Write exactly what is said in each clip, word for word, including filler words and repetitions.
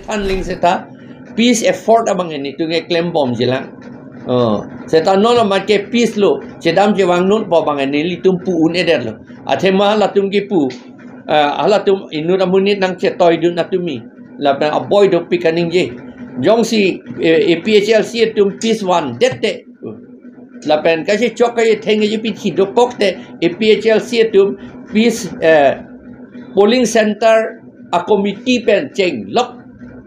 Anling seta peace effort abang nelitum keklem bomji lang. Oh, seta non amat ke peace lo, chedam chevang non pu abang nelitum pu un-edetlo. Athema halatum kipu, ah, halatum inut amonit nangchetoidun atum me, lapen aboi dopik kaningje. Jongsi, eh, A P H L C atum peace vandet te, lapen kachechok kachetheng kachepiji dokok te, A P H L C atum peace, eh, polling center a committee pen chenglok,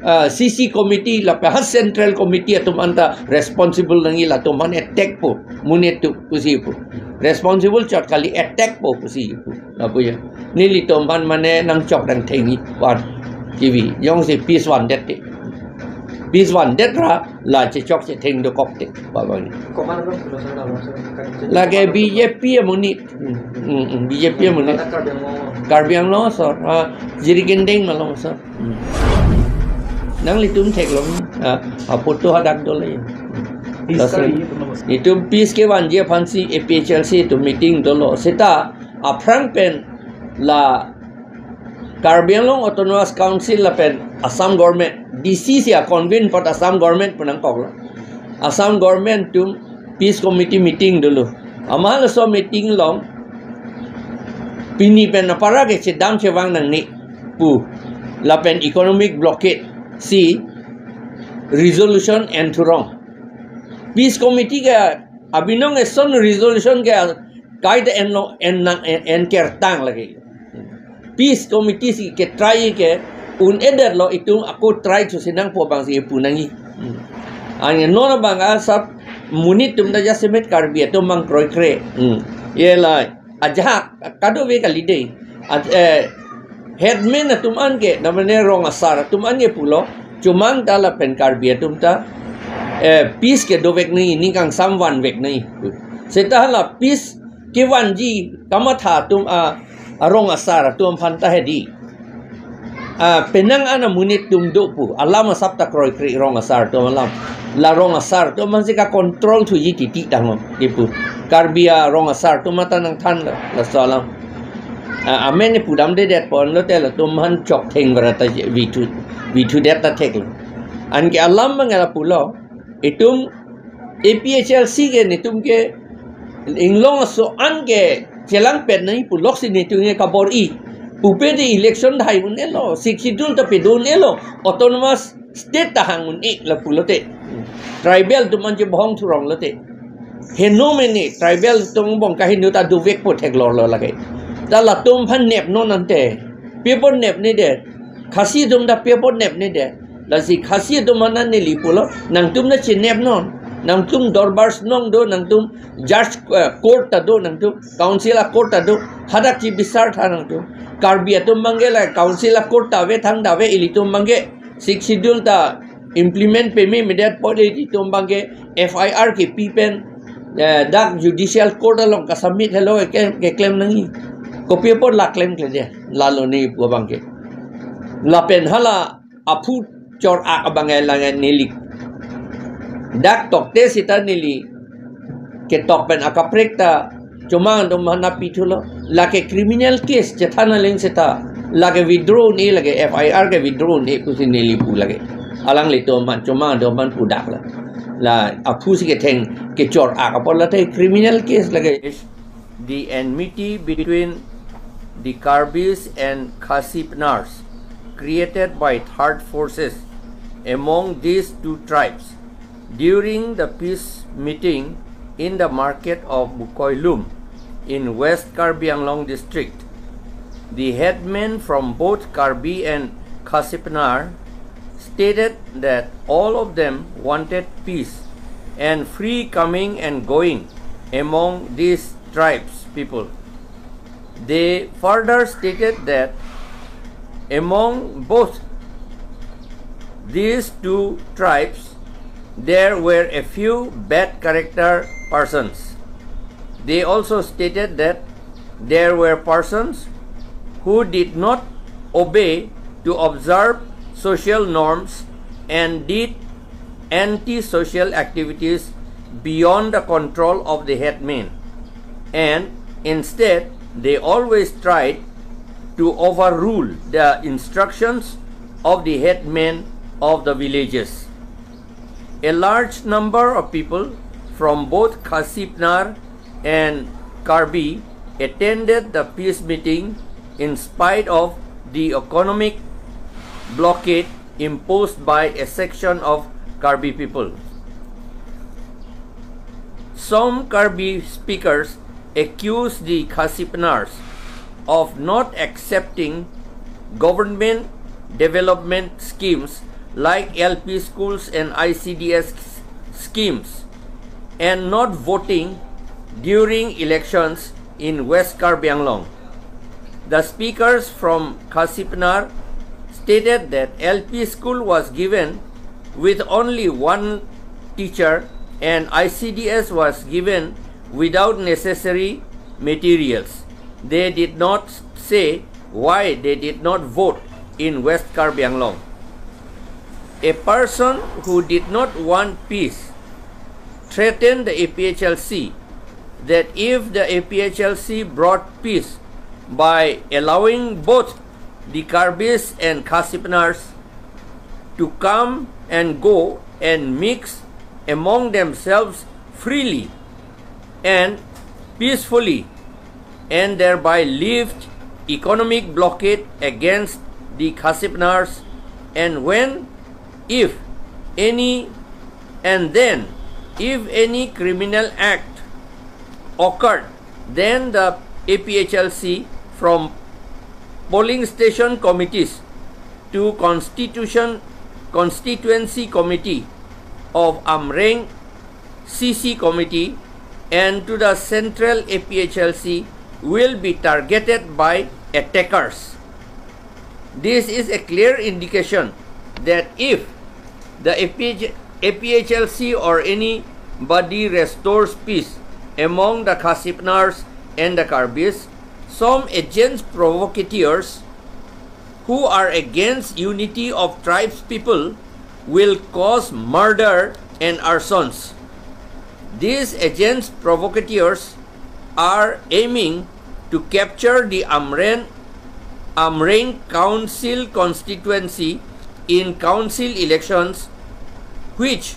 ah, C C committee lapen ha central committee atum anta responsible nangji, latum aphan attack po, monit atum pusi pu. Responsible chot kali, attack po pusi pu. Lapu ya. Nelitum aphan mane nangchok nangthengji pu an. T V. Jongsi peace vandet te. Peace vandet ra la chechok chetheng dokok te. Ba bang. Komat abang pulo sir, kalau sir, kan, lake B J P amonit. Hmm, hmm, hmm, B J P amonit. Kata Karbi Anglong. Karbi Anglong asor. Ah, Jirikindeng malong asor. Hmm. Nanglitum theklong. Ah, a photo hadak dolo ya. Peace. Laso kali, itu nama. Itum peace kevanji aphansi A P H L C itum meeting dolo. Seta aphrang pen la Karbi Anglong Autonomous Council lapen Assam Government, D C C a convene apot Assam Government pu nangkoklo. Assam Government atum peace committee meeting dolo. Amat laso meeting along pini pen apara ke chedam chevang nangne pu, lapen economic blockade si resolution enthurong. Peace committee ke abinong eson resolution ke kaita enlo, en nang, en, en kertang lake. Peace committee si ketrai ke un-edetlo, itum ako trai thusi nangpo abangsi pu nangji. Hmm. Anke non abang asap monit atum ta jasemet Karbi atum abang kroikre. Hmm. Ye lai. Ajahak kadokave kali dei. Aj-, eh, headman atum an ke, namanya rong asar atum an ke pulo, chomang ta lapen Karbi atum ta, eh, peace ke dovek nangji, ning kangsam vanvek nangji. Seta hala peace kevanji kamatha atum a, a rong asar atum aphan ta hedi. Ah, penang an amonit atum do pu. Alam asap ta kroikre rong asar atum alam. La rong asar atum aphansi ka-control thuji titi tanglo. Di pu. Karbi arong asar atum mata nangthanlo. Laso alam. Ah, amen pudamdedet ponlo te latum aphan choktheng vara ta vithu, vithudet ta theklo. Anke alam abang lapulo. Itum A P H L C ke netum ke inglong aso an ke chelangpet nangji puloksi netum ke kabor-i. Pupe de election dahai un-elo, Sixth Schedule ta pedo un-elo, autonomous state ta hang un-e lapulote. Tribal atum an chebohong thurong lote. Heno mene tribal atum bong kaheno ta dovekpo theklorlo lake. Ta latum aphan nepnon ante. Pi apot nepnedet. Khasi atum ta pi apot nepnedet. Lasi Khasi atum aphan neli pulo, nangtum ta chinepnon. Nangtum Dorbar Shnong do, nangtum judge, eh, court ta do, nangtum council a court ta do, hadak chibisar tha nangtum. Karbi atum abangke la council a court ta ave, thangta ave, ilitum abangke Sixth Schedule ta implement pememedet apot ilitum abangke F I R kepi pen, eh, dak judicial court along ka-submit helo ke, keklem nangji. Kopi apot la klemkledet, lalo ne pu abangke. Lapen hala aphu chor-ak abang elang neli. Dak tokte seta neli ketok pen akaprek ta chomang atum aphan nangpithulo. Lake criminal case chethan aling seta. Lake withdraw un-e, lake F I R ke withdraw un-e pusi neli pu lake. Alanglitum aphan chomang atum aphan pudaklo. La aphusi ketheng kechor-ak apot late criminal case lake. The enmity between the Karbis and Khasi Pnars, created by third forces among these two tribes during the peace meeting in the market of Bukoilum in West Karbi Anglong district. The headmen from both Karbi and Khasi Pnar stated that all of them wanted peace and free coming and going among these tribes people. They further stated that among both these two tribes, there were a few bad character persons. They also stated that there were persons who did not obey to observe social norms and did anti-social activities beyond the control of the headman, and instead they always tried to overrule the instructions of the headman of the villages. A large number of people from both Khasi Pnar and Karbi attended the peace meeting in spite of the economic blockade imposed by a section of Karbi people. Some Karbi speakers accuse the Khasi Pnars of not accepting government development schemes like L P schools and I C D S schemes and not voting during elections in West Karbi Anglong. The speakers from Khasi Pnar stated that L P school was given with only one teacher and I C D S was given without necessary materials. They did not say why they did not vote in West Karbi Anglong. A person who did not want peace threatened the A P H L C that if the A P H L C brought peace by allowing both the Karbis and Khasi Pnars to come and go and mix among themselves freely and peacefully, and thereby lift economic blockade against the Khasi Pnars, and when, if any, and then, if any criminal act occurred, then the A P H L C from polling station committees to constitution constituency committee of Amreng C C committee and to the central A P H L C will be targeted by attackers. This is a clear indication that if the A P H, A P H L C or anybody restores peace among the Khasi Pnars and the Karbis, some agents provocateurs who are against unity of tribes people will cause murder and arsons. These agents provocateurs are aiming to capture the Amren, Amreng Council constituency in council elections, which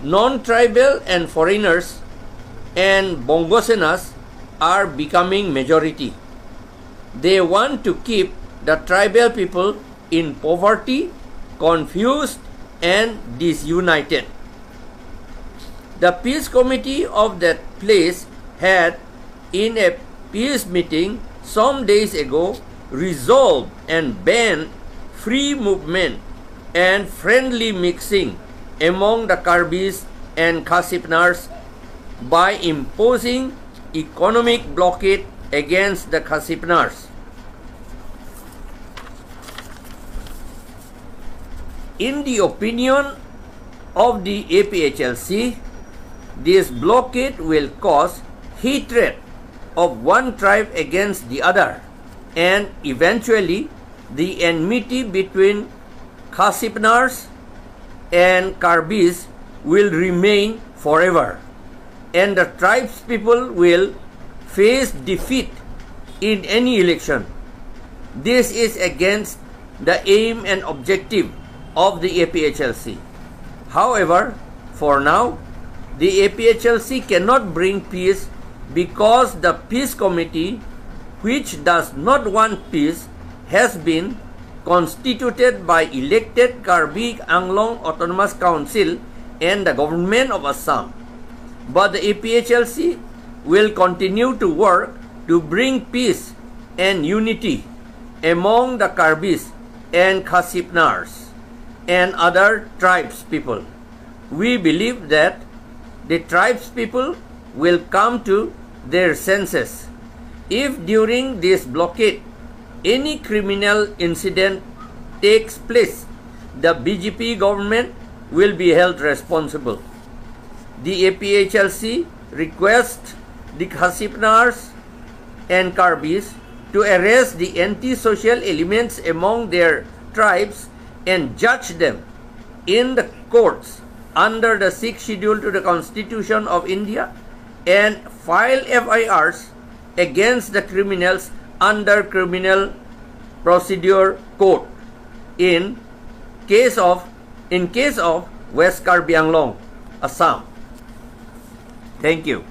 non-tribal and foreigners and Bongo Senas are becoming majority. They want to keep the tribal people in poverty, confused, and disunited. The peace committee of that place had, in a peace meeting some days ago, resolved and banned free movement and friendly mixing among the Karbis and Khasi Pnars by imposing economic blockade against the Khasi Pnars. In the opinion of the A P H L C, this blockade will cause hatred of one tribe against the other, and eventually the enmity between Khasi Pnars and Karbis will remain forever, and the tribes people will face defeat in any election. This is against the aim and objective of the A P H L C. However, for now, the A P H L C cannot bring peace because the peace committee, which does not want peace, has been constituted by elected Karbi Anglong Autonomous Council and the Government of Assam. But the A P H L C will continue to work to bring peace and unity among the Karbis and Khasi Pnars and other tribes people. We believe that the tribes people will come to their senses. If during this blockade any criminal incident takes place, the B J P government will be held responsible. The A P H L C requests the Khasi Pnars and Karbis to arrest the anti-social elements among their tribes and judge them in the courts under the Sixth Schedule to the Constitution of India and file F I Rs against the criminals under Criminal Procedure Code in case of, in case of West Karbi Anglong, Assam. Thank you.